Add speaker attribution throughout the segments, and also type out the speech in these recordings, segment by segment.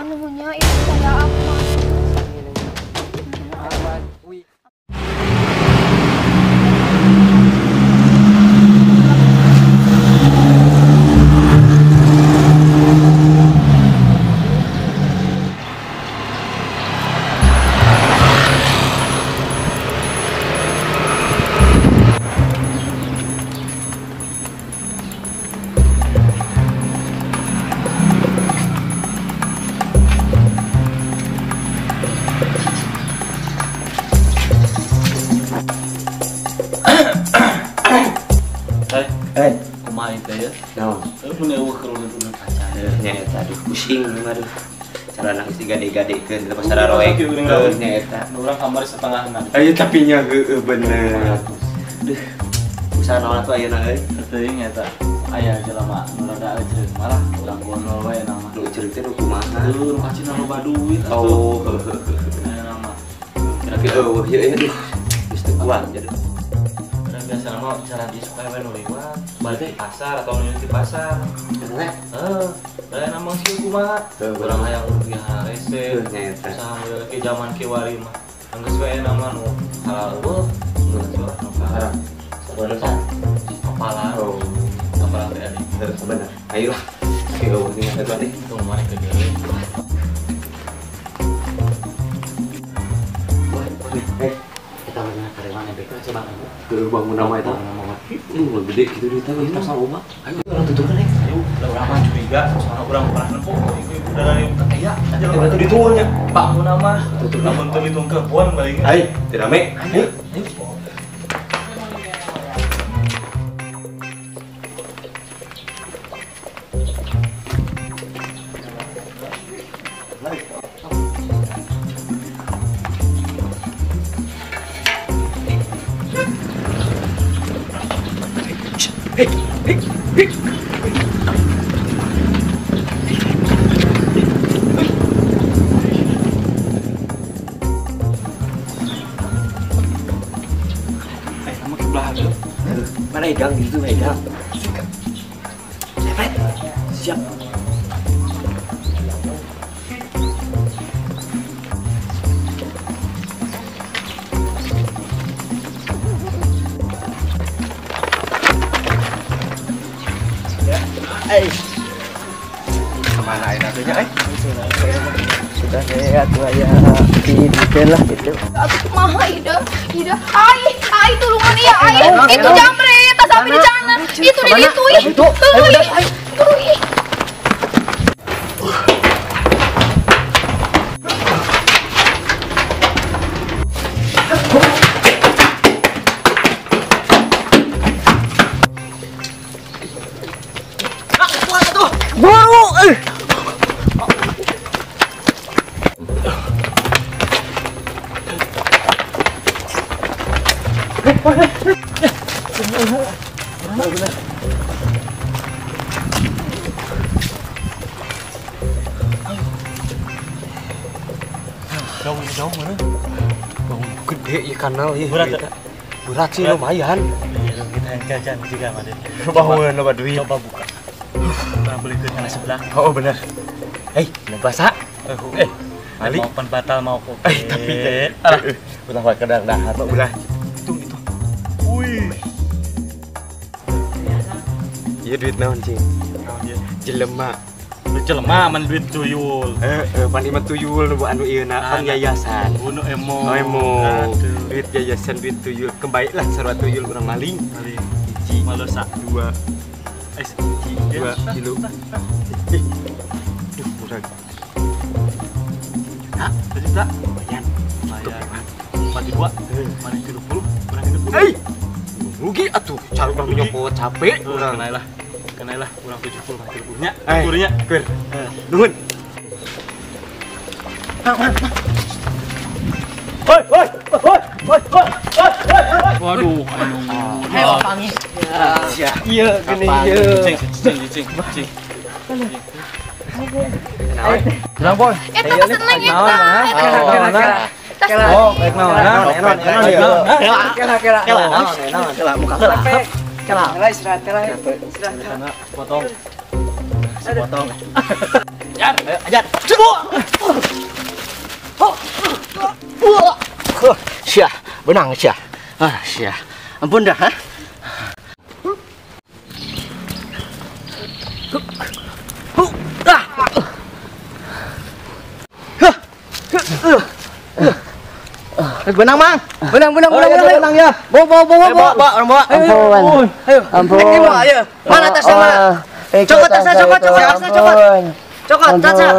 Speaker 1: Nuhunnya itu saya apa?
Speaker 2: Kumaha teh ya? Naon? Mun eueuh keur kaca.
Speaker 3: Nya eta aduh pusing aduh. Cara nangis digade-gadekeun lepas sararoek. Nya eta.
Speaker 2: Urang kamari setengahna.
Speaker 3: Ayo tapi nya heueuh bener. Duh. Usaha naon atuh ayeuna euy?
Speaker 2: Teuing eta. Aya jelema nu rada euceun malah urang gondol we nama.
Speaker 3: Nu euceun teh nu kumaha?
Speaker 2: Heuh, nu kacina loba duit atuh.
Speaker 3: Oh, heueuh.
Speaker 2: Aya nama.
Speaker 3: Kira-kira eueuh ieu aduh. Geus teu kuat jadi.
Speaker 2: Biasa mah jalan isuk we nu liwat balik pasar atau nu di pasar.
Speaker 3: Bener.
Speaker 2: Heeh. Da nama sih kumaha? Urang hayang rugi harese.
Speaker 3: Nya eta.
Speaker 2: Usaha ke zaman kiwari mah. Anggeus we nama nu halal eueuh, nu haram. Sabenerna kapalan.
Speaker 3: Oh.
Speaker 2: Kapalan teh ari.
Speaker 3: Bener. Ayo lah. Oke, eueuh nih eta teh.
Speaker 2: Tuh mana ke deui.
Speaker 3: Wah,
Speaker 4: kita bener karyawan MPK coba
Speaker 3: bangun nama itu gede gitu duitnya kita sama rumah. Ayo orang tuturkan ya.
Speaker 2: Ayo, lah urang mah curiga, soalnya urang pernah nempo ibu dari kaya aja
Speaker 3: lah itu dituangnya.
Speaker 2: Bangun nama, tutur namun teu ditung kebon balik.
Speaker 3: Ayo, tidak rame. Ayo. Mana egang gitu egang. Siap.
Speaker 5: Kemana enaknya?
Speaker 6: Sudah saya tuh ya di lah gitu.
Speaker 1: Aduh kumaha ida, ida, ai, ai tulungan iya, ai, itu jamret, tas api di sana, itu di ditu ih, tuh ih.
Speaker 2: Jauh mana?
Speaker 3: Gede ya kanal ya.
Speaker 2: Berat,
Speaker 3: berat sih lumayan.
Speaker 2: Iya, kita yang jajan juga mana?
Speaker 3: Bangun loba duit.
Speaker 2: Coba buka. Kita beli ke sana sebelah.
Speaker 3: Oh benar. Hei, basah.
Speaker 2: Ali mau pan batal mau kok.
Speaker 3: Tapi ulah wae kedang dahar mah ulah.
Speaker 2: Hitung itu. Wih.
Speaker 3: Iya duit naon cing? Jelema.
Speaker 2: Jelema man duit tuyul.
Speaker 3: Heeh, pan ieu tuyul nu anu ieu na pan yayasan.
Speaker 2: Bunuh emo.
Speaker 3: Emo. Duit yayasan duit tuyul. Kembaiklah sarua tuyul urang maling.
Speaker 2: Maling.
Speaker 3: Hiji,
Speaker 2: malosa.
Speaker 3: Dua.
Speaker 2: Hiji,
Speaker 3: dua, tilu. Duh, murah.
Speaker 2: Juta, juta.
Speaker 3: Lumayan.
Speaker 2: Lumayan. 42, mana 30, kurang 30.
Speaker 3: Hei. Rugi atuh, cara urang nyopot capek
Speaker 2: urang. Kenailah. Kenailah kurang 70 70 nya.
Speaker 3: Kurnya, kur. Nuhun.
Speaker 2: Hoi, hoi, hoi, hoi, hoi, hoi. Waduh, aduh.
Speaker 6: Ayo panggil.
Speaker 3: Ya, iya gini ieu.
Speaker 2: Cing, cing, cing, cing.
Speaker 6: Tenang, Boy.
Speaker 1: Eta tas neng eta.
Speaker 6: Oh, baik naon, naon, naon, naon. Kela, kela, kela. Naon, kela, muka kela. Kela, istirahat, kela.
Speaker 2: Istirahat. Potong.
Speaker 3: Kasih potong. Ajar, ajar. Sia, benang sia. Ah, sia. Ampun dah, ha? Benang, Mang. Benang, benang, benang, benang ya. Bawa, bawa, bawa, bawa, bawa, orang bawa.
Speaker 6: Ampun.
Speaker 3: Ayo.
Speaker 6: Ampun.
Speaker 3: Ayo. Mana tasnya mana? Cokot tasnya, cokot, cokot, tasnya, cokot. Cokot, tasnya.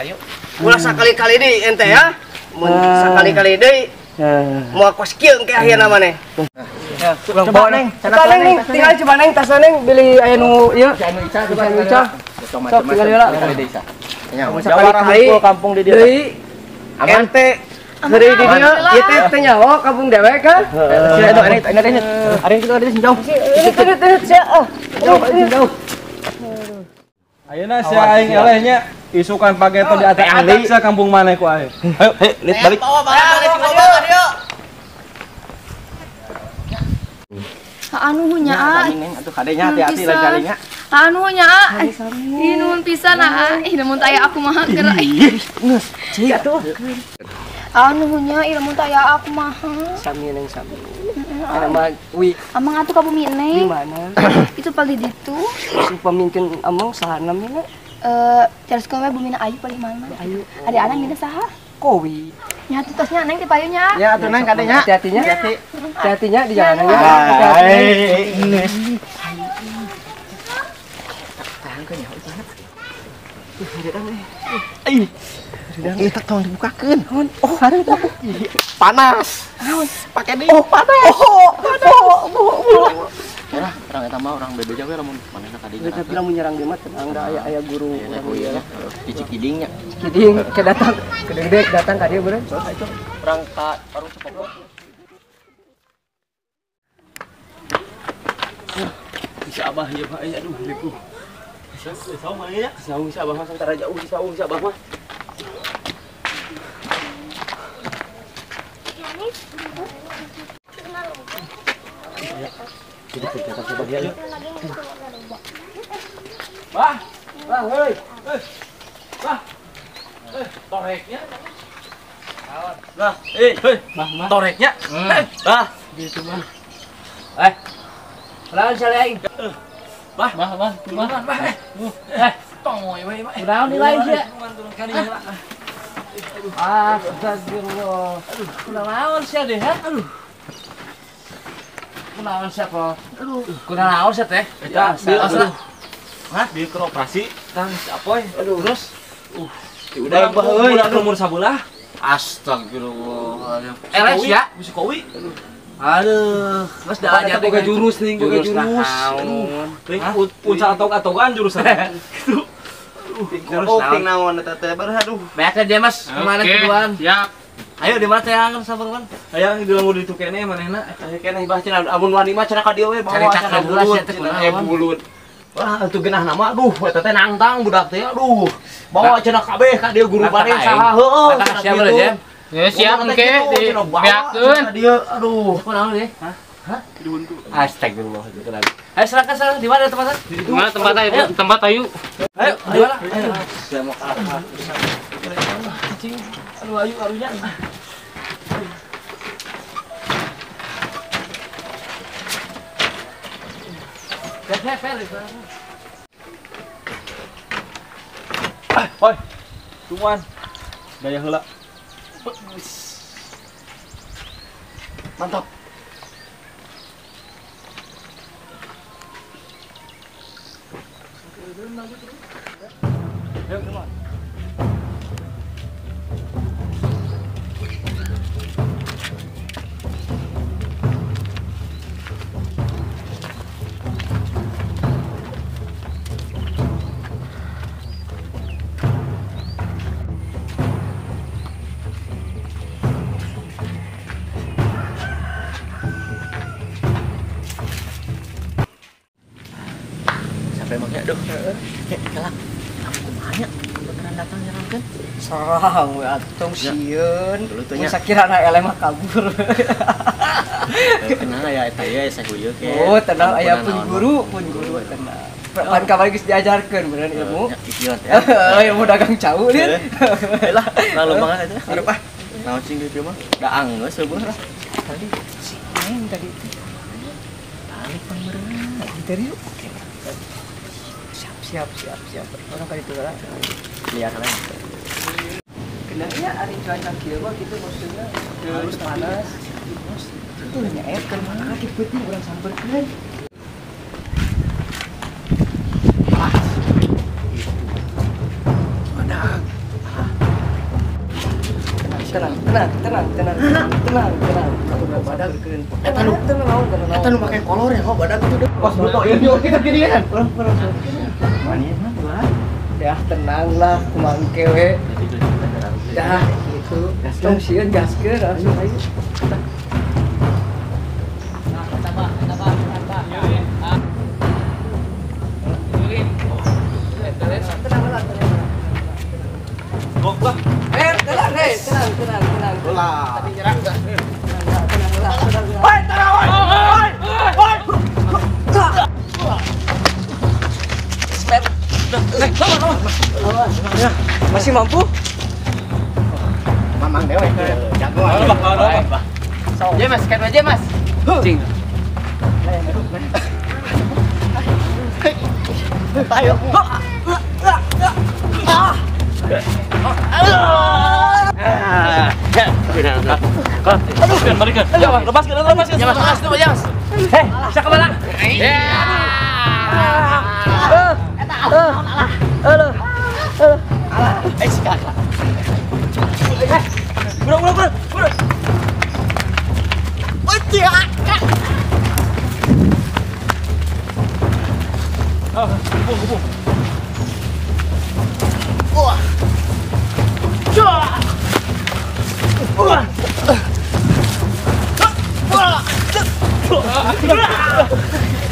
Speaker 3: Ayo. Ulah sakali-kali deui ente ya. Mun sakali-kali deui mau kos kieu engke akhirna maneh.
Speaker 6: Coba neng, coba neng, tinggal coba neng tasnya neng beli aya nu ieu.
Speaker 4: Anu Ica,
Speaker 6: coba anu Ica. Sok tinggal heula.
Speaker 4: Sakali-kali kampung di dieu.
Speaker 6: Aman. Ente dari di dieu ieu teh teh nyaho kampung dewek kan?
Speaker 4: Sia itu ada ada ada itu ada jauh.
Speaker 6: Itu sia.
Speaker 4: Jauh jauh.
Speaker 5: Ayeuna sia aing elehnya isukan pageto di atas sia kampung maneh ku aing. Ayo, hei, lihat balik.
Speaker 3: Bawa balik bawa dieu.
Speaker 1: Anu nya.
Speaker 4: Atuh kadenya hati-hati lah kalinya.
Speaker 1: Anu nya. Ih nuhun pisan ah. Ih lamun taya aku mah geura.
Speaker 6: Geus, cik atuh.
Speaker 1: Anu nya ih lamun taya aku mah.
Speaker 6: Sami neng sami. Ana mah wi.
Speaker 1: Amang atuh ka bumi neng.
Speaker 6: Di mana?
Speaker 1: Itu paling ditu.
Speaker 6: Si pemimpin amang saha namina?
Speaker 1: Terus kowe bumina Ayu paling mana?
Speaker 6: Ayu.
Speaker 1: Ada anak mina saha?
Speaker 6: Kowi.
Speaker 1: Nya tuh tasnya neng di payunya.
Speaker 4: Ya atuh neng kadenya.
Speaker 6: Hati-hatinya. Hati-hatinya di jalan ya.
Speaker 4: Hati-hati. Tahan ke nyaho banget. Ih, ih, tong dibukakeun. Oh, hareup. Panas. Pakai deui. Oh, panas. Oh, oh. Ya, orang eta mah orang bebeja we lamun manehna ka dieu.
Speaker 6: Tapi lamun nyerang dia mah tenang da aya aya guru urang ieu lah.
Speaker 3: Di Cikiding nya.
Speaker 6: Cikiding ke datang, ke degdeg datang ka dieu beureun.
Speaker 3: Itu urang ka warung Cepopot.
Speaker 2: Bisa abah ieu mah aduh liku. Saung mah ya. Saung si abah mah santara jauh si saung si abah mah. Jadi kerja coba dia yuk. Bah, bah, hei, bah, toreknya. Bah, hei, bah, toreknya. Bah, gitu bah.
Speaker 6: Lawan saling.
Speaker 2: Bah, bah, bah, bah, bah, toy, weh, bah.
Speaker 6: Kunaon nilai sih? Astagfirullah. Aduh, kunaon sih deh, ha? Aduh. Kunaon sih apa? Aduh, kunaon sih teh?
Speaker 2: Eta, hah? Di operasi tang si Apoy. Aduh. Terus udah bah euy, udah umur sabelah.
Speaker 7: Astagfirullah. Eles ya,
Speaker 2: bisa kowi.
Speaker 7: Aduh, terus dah aja
Speaker 2: boga jurus nih, boga jurus. Aduh, punca atok-atokan jurusan. Gitu.
Speaker 3: Jurus ting naon eta teh aduh.
Speaker 7: Beak dia Mas, kemana keduaan?
Speaker 2: Siap.
Speaker 7: Ayo di mana teh yang sabar kan?
Speaker 2: Aya di lamun ditu keneh manehna.
Speaker 3: Aya keneh bah cenah amun wani mah cenah ka dieu we bawa cenah bulut cenah bulut.
Speaker 2: Wah, atuh geunah nama aduh eta teh nangtang budak teh aduh. Bawa cenah kabeh ka dieu guru maneh saha heueuh.
Speaker 7: Siap aja.
Speaker 8: Ya siap engke di beakeun.
Speaker 2: Dieu aduh.
Speaker 7: Kunaon deui? Hah? Hah? Dihuntu. Astagfirullah. Ayo silakan silakan di mana tempatnya?
Speaker 8: Di mana tempatnya? Tempat ayo.
Speaker 7: Ayo, di mana? Ayo.
Speaker 2: Saya mau kalah. Cicing. Aduh ayu arunya. Oi. Tungguan. Gaya heula.
Speaker 4: Mantap.
Speaker 2: Ayo, come on.
Speaker 3: Aduh, kelak. Kamu kumanya beneran datang nyerangkeun?
Speaker 6: Serang we atuh sieun. Mun sakirana eleh mah kabur.
Speaker 3: Tenang aya eta ye sahuyeuk ke.
Speaker 6: Oh, tenang aya pun guru tenang. Pan kamari geus diajarkeun beneran ilmu. Ilmu dagang cau lieur.
Speaker 4: Lah, lalu banget eta. Hareup ah. Naon cing kieu mah? Da anggeus seueuh lah.
Speaker 6: Tadi si Neng tadi itu. Balik pangmeureun. Dari yuk. Siap siap siap siap. Orang kali itu lah.
Speaker 4: Liar lah.
Speaker 6: Kenanya ari cuaca kieu mah kitu maksudnya terus panas. Itu nya keur mana ki peuting urang samperkeun. Tenang, tenang, tenang, tenang, tenang, tenang. Badag
Speaker 4: eta nu eta nu make kolor ya kok badag itu deh. Pas buto ieu kita ginian.
Speaker 6: Urang urang.
Speaker 4: Manian mah.
Speaker 6: Dah tenang lah kumangke we. Dah gitu. Tong sieun gaskeun langsung ayo. Tenang, tenang, tenang.
Speaker 4: Lah.
Speaker 6: Tadi nyerang enggak? Tenang, tenang, tenang.
Speaker 4: Woi, tenang, woi. Woi. Woi.
Speaker 6: Smet. Masih mampu?
Speaker 4: Mamang dewe. Jago.
Speaker 8: Ya Mas, kan aja Mas. Cing.
Speaker 4: Ayo.
Speaker 5: Aduh, balikan. Lepaskan, lepaskan.
Speaker 8: Ya Mas, mas, ya Mas.
Speaker 7: Hei, bisa kemana?
Speaker 8: Ya.
Speaker 1: Eta alah.
Speaker 6: Alah.
Speaker 7: Alah. Eh, si kakak. Eh, burung, burung, burung, burung.
Speaker 4: Oh, iya.
Speaker 5: Ah, gubung, gubung.
Speaker 4: Wah. Wah.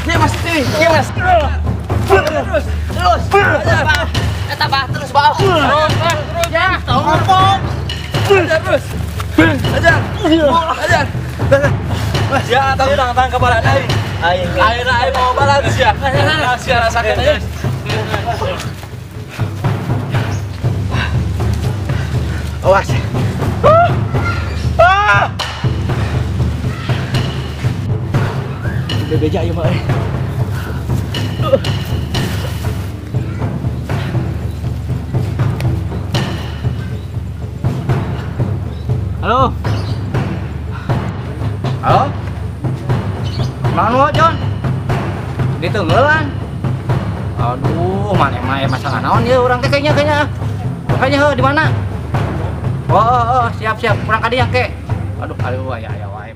Speaker 7: Iya Mas, iya Mas. Terus, terus.
Speaker 8: Eta bah, terus bah.
Speaker 7: Terus, terus ya. Terus. Ajar. Ajar.
Speaker 5: Mas ya, tahu tang kepala aing. Aing, aing mau balas ya. Rahasia rasakan aja.
Speaker 4: Awas.
Speaker 5: Ah!
Speaker 6: Bebeja ayo mah.
Speaker 7: Halo. Halo. Mana lo, John? Ditunggulan. Aduh, mana emang masalah naon ya urang teh kayaknya kayaknya. Makanya heuh di mana? Oh, oh, oh, siap siap. Kurang kadinya ke. Aduh, aduh, aya aya wae.